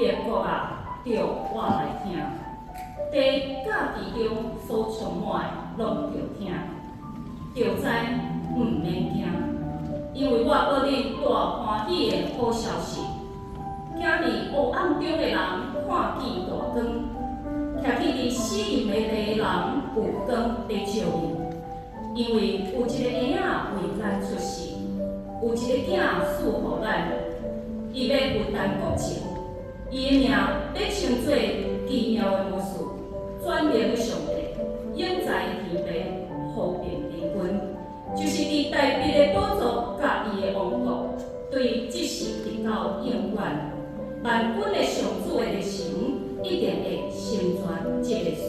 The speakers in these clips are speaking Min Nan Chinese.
列國啊，著倚來聽，地佮其中所充滿的，攏著聽，著知毋免驚，因為我報恁大歡喜的好消息。行佇黑暗中的人看見大光，徛起佇死蔭的地的人有光佇照𪜶。因為有一个嬰仔為咱出世，有一个囝賜予咱，伊欲負擔國政，伊的名欲稱做奇妙的巫師，全能的上帝，永在的天父，和平的君，就是佇大衛的寶座佮伊的王國，對這時直到永遠，萬軍的上主的熱誠一定會成全這个事。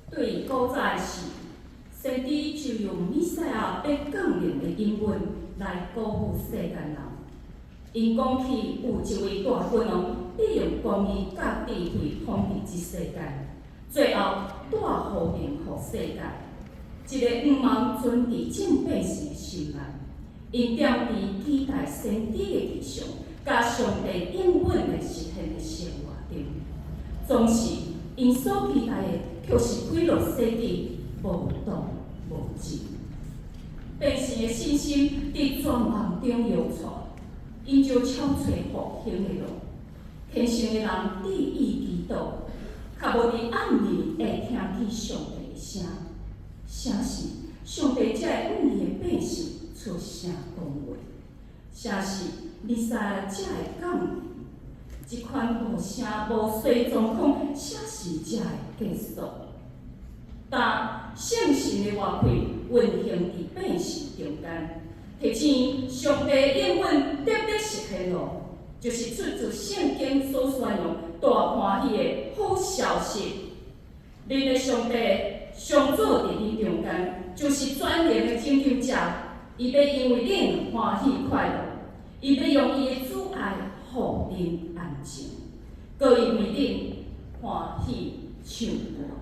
對古早的事，先知就用彌賽亞欲降臨的應允來鼓舞世間人。𪜶講起有一位大君王，欲用公義佮智慧統治這世間，最後帶和平予世界。一个向望存佇眾百姓的心內，𪜶踮佇期待先知的異象，佮上帝應允的實現的生活中，總是𪜶所期待的，卻是幾落世紀無動無靜。百姓的信心佇絕望中搖掣，𪜶就巧揣復興的路。虔誠的人致意祈禱，較無佇暗暝會聽見上帝的聲。啥時上帝才會向伊的百姓出聲講話？啥時彌賽亞才會降臨？這款無聲無息狀況，啥時才會結束？當聖神的活氣運行佇百姓中間，提醒上帝應允得欲實現囉，就是出自聖經所宣揚大歡喜的好消息。恁的上帝上主佇恁中間，就是全能的拯救者，伊欲因為恁歡喜快樂，伊欲用伊的慈愛予予恁安靜，閣伊為恁歡喜唱歌。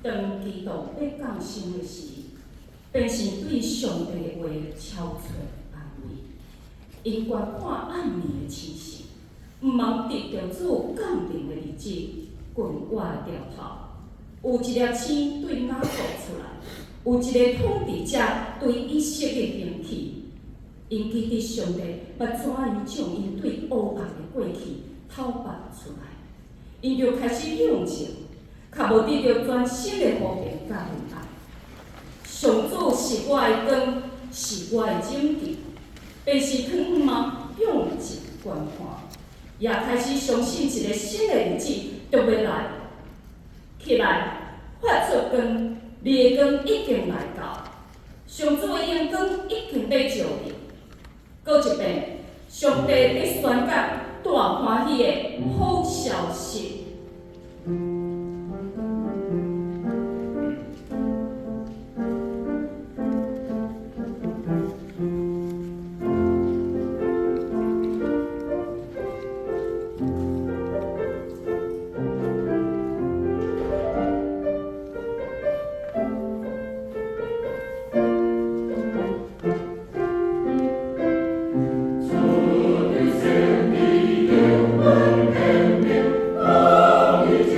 當基督欲降生的時，便是對上帝的話超出範圍。𪜶觀看暗暝的情形，毋茫得著主降臨的日子，滾我的牢頭。有一粒星對雅各出來，有一个統治者對以色列興起。𪜶記得上帝捌怎樣將𪜶對黑暗的過去討拔出來，𪜶就開始向前，較無得著全新的和平佮仁愛。上主是我的光，是我的拯救，便是佢毋茫向前觀看，也開始相信一個新的日子就欲來。起來，發出光，你的光已經來到，上主的榮光已經欲照你。閣一遍，上帝佇宣講大歡喜的好消息。主的先知永遠顯明，公義之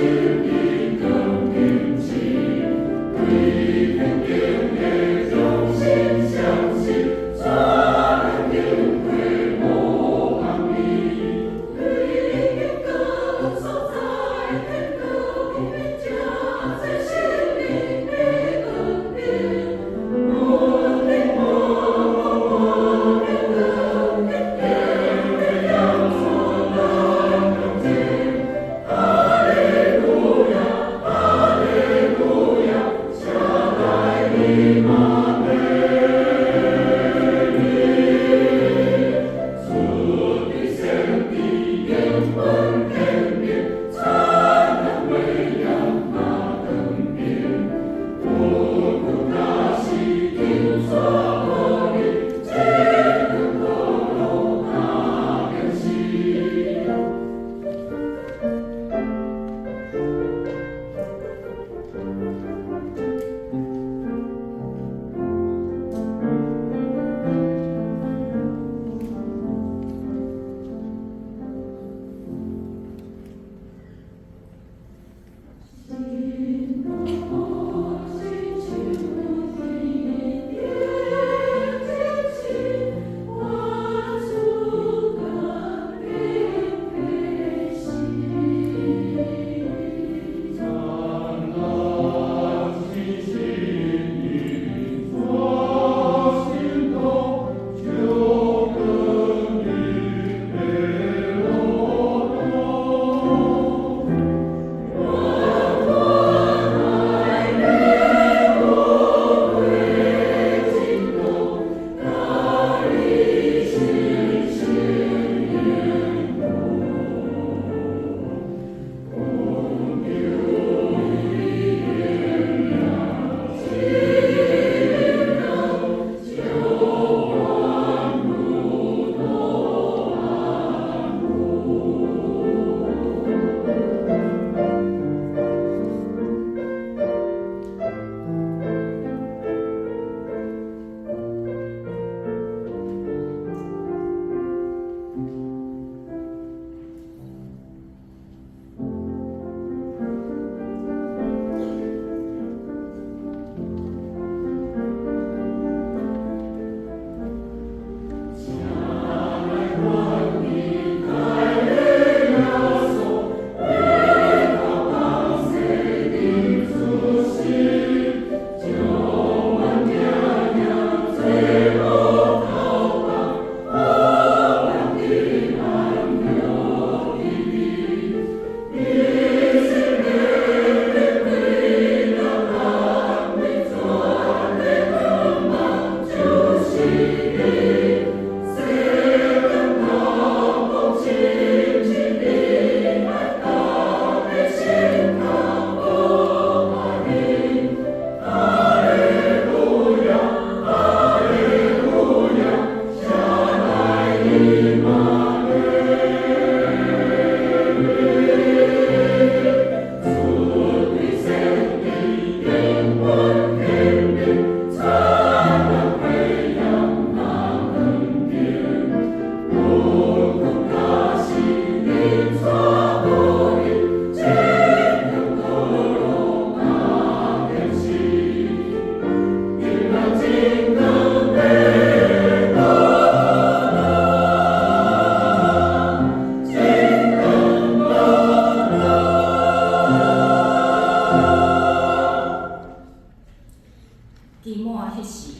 彼時，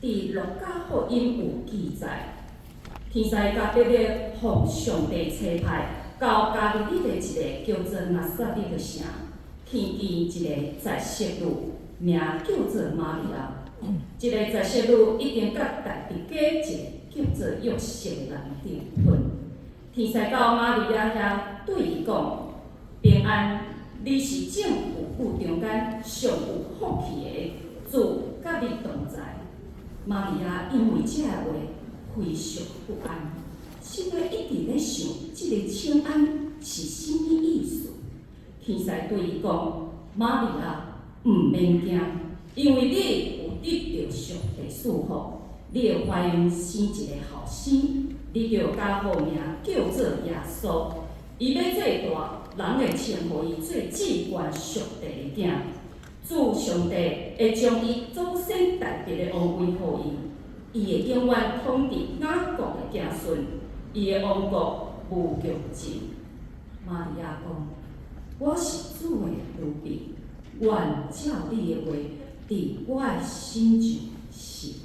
佇路加福音有記載，天使加百列奉上帝差派到加利利的一个叫做拿撒勒的城，去見一个祭司女，名叫做瑪利亞。這个祭司女已經佮大衛家一个叫做約瑟的人訂婚。天使到瑪利亞遐對伊講：平安，你是眾婦女中間上有福氣的，主佮你同在。瑪利亞因為這个話非常不安，心內一直咧想，這个請安是啥物意思？天使對伊講：瑪利亞，毋免驚，因為你有得著上帝賜福，你會懷孕生一个後生，你著共號名叫做耶穌。伊欲做大，人會稱呼伊做至懸上帝的囝。主上帝會將伊祖先大衛的王位予伊，伊會永遠統治雅各的子孫，伊的王國無窮盡。瑪利亞講：我是主的奴婢，願照你的話，佇我的身上實現。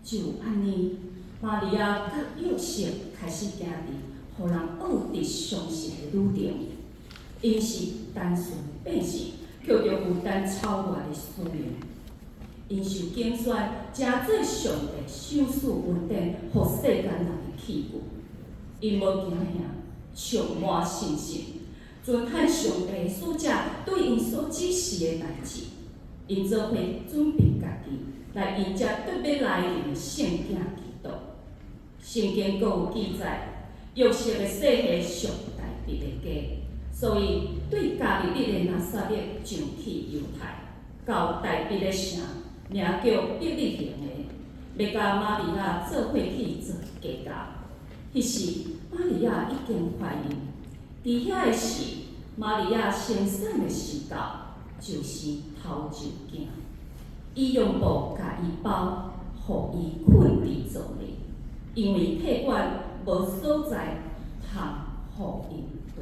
就按呢，瑪利亞佮約瑟開始行佇予人惡得相信的旅程。𪜶是單純百姓，抾著負擔超越的使命。𪜶受揀選，成做上帝賞賜恩典，予世間人的器具。𪜶無驚嚇，充滿信心，遵行上帝使者對𪜶所指示的代誌。𪜶做伙準備家己，來迎接拄欲來臨的聖囝基督。聖經閣有記載，約瑟的世系屬大衛的家，所以對加利利的拿撒勒上去猶太，到大衛的城，名叫伯利恆的，欲佮瑪利亞做伙去做家教。彼時瑪利亞已經懷孕，佇遐的時，瑪利亞生產的時到，就生頭一囝。伊用布共伊包，予伊睏佇灶裡，因為客館無所在通予𪜶蹛。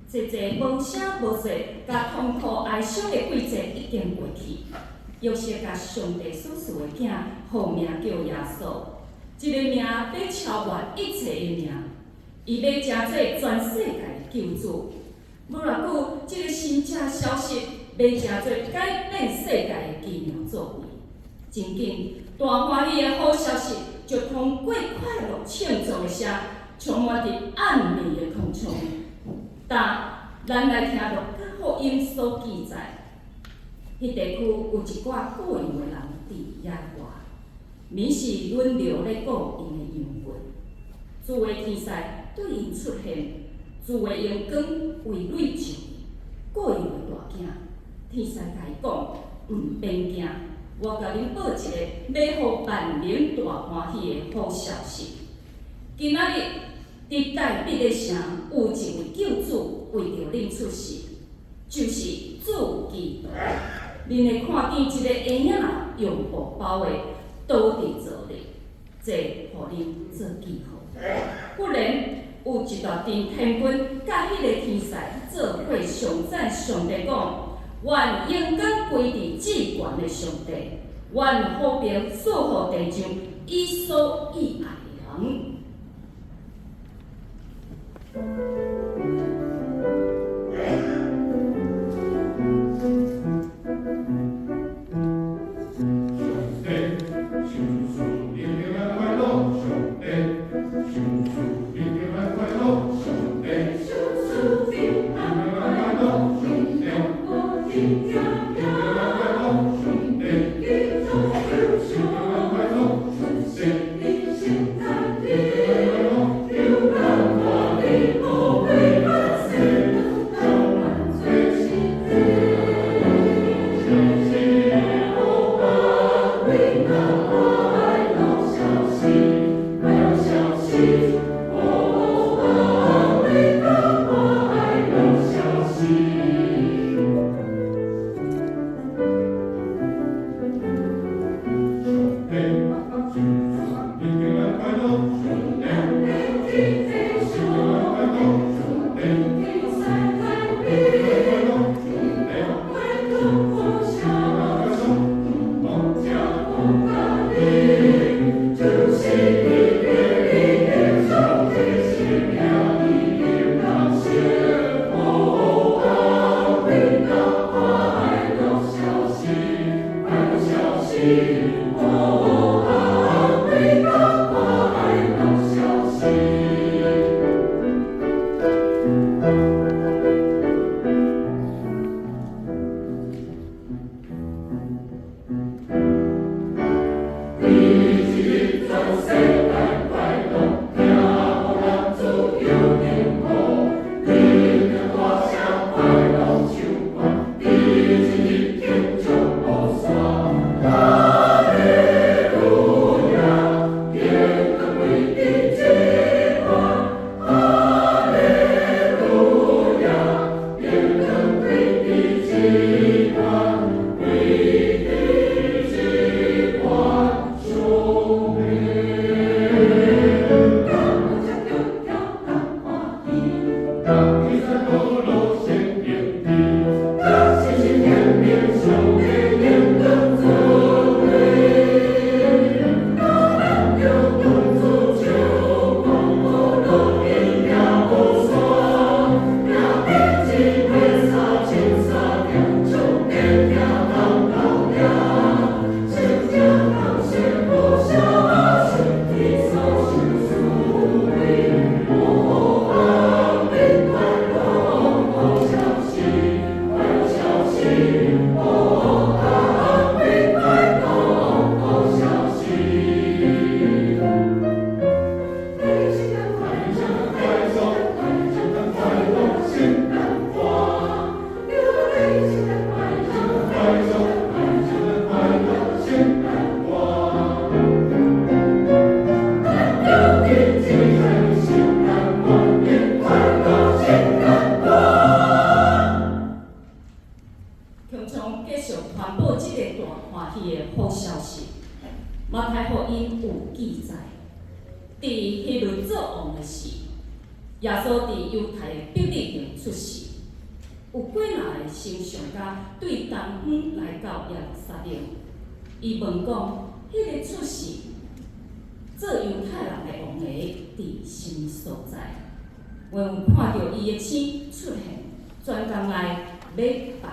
這個無聲無息、佮痛苦哀傷的季節已經過去。約瑟共上帝所賜的囝，號名叫耶穌，這个名欲超越一切的名，伊欲成做全世界的的救主。無偌久，這个神聖消息欲成做改變世界的奇妙作為。真緊，大歡喜的好消息就通過快樂慶祝的聲，充滿佇暗暝的空窗。但咱來聽路加福音所記載，彼地區有一寡顧羊的人佇野外，暝時輪流咧顧𪜶的羊群。主的天使對𪜶出現，主的榮光圍內照，顧羊的大驚。天使共伊講：毋免驚，我共恁報一个欲予萬民大歡喜的好消息。今仔日佇大衛的城有一位救主為著恁出世，就是主基督。恁會看見一个嬰仔用布包的倒佇槽裡，這予恁做記號。忽然有一大陣天軍佮彼个天使做伙頌讚上帝講：願榮光歸佇至懸的上帝，願和平賜予地上伊所喜愛的人。上帝，求主你平安快樂，上帝，求主你平安快樂，上帝，求主平安快樂，上帝，平安快樂，上帝，平安快樂，上帝，平安 伊問講：彼个出世做猶太人的王的佇啥物所在？我有看著伊的星出現，專工來禮拜。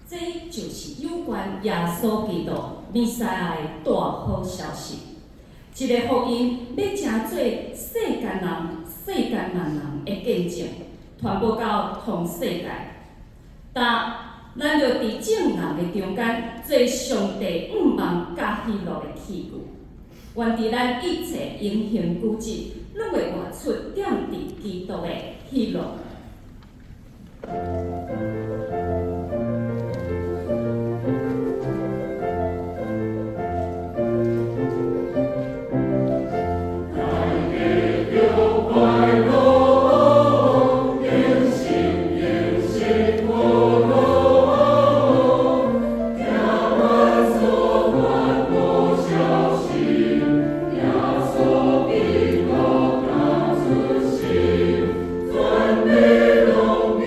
這就是有關耶穌基督彌賽亞的大好消息，這个福音欲成做世間人、世間萬人的見證，傳播到全世界。但咱著佇眾人的中間，做上帝向望佮喜樂的器具。願佇咱一切言行舉止，攏會活出踮佇基督的喜樂。 全地攏叫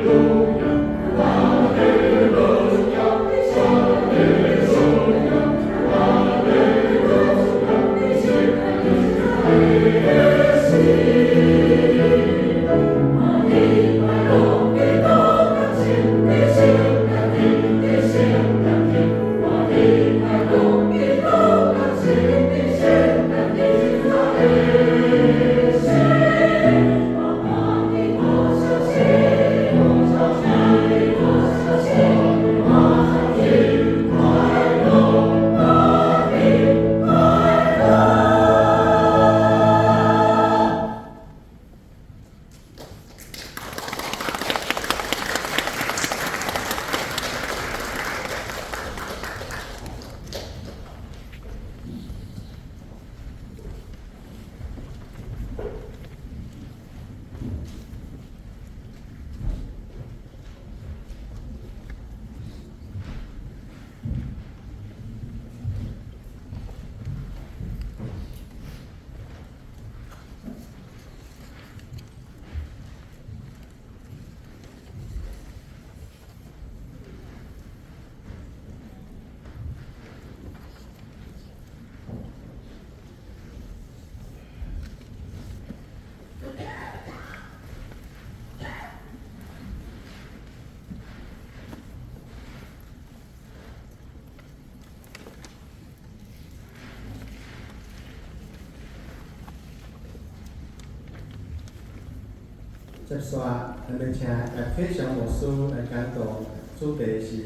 路亞，哈利路亞，哈利路亞，哈利路亞。接續，咱欲請葉啟祥牧師來講道，主題是。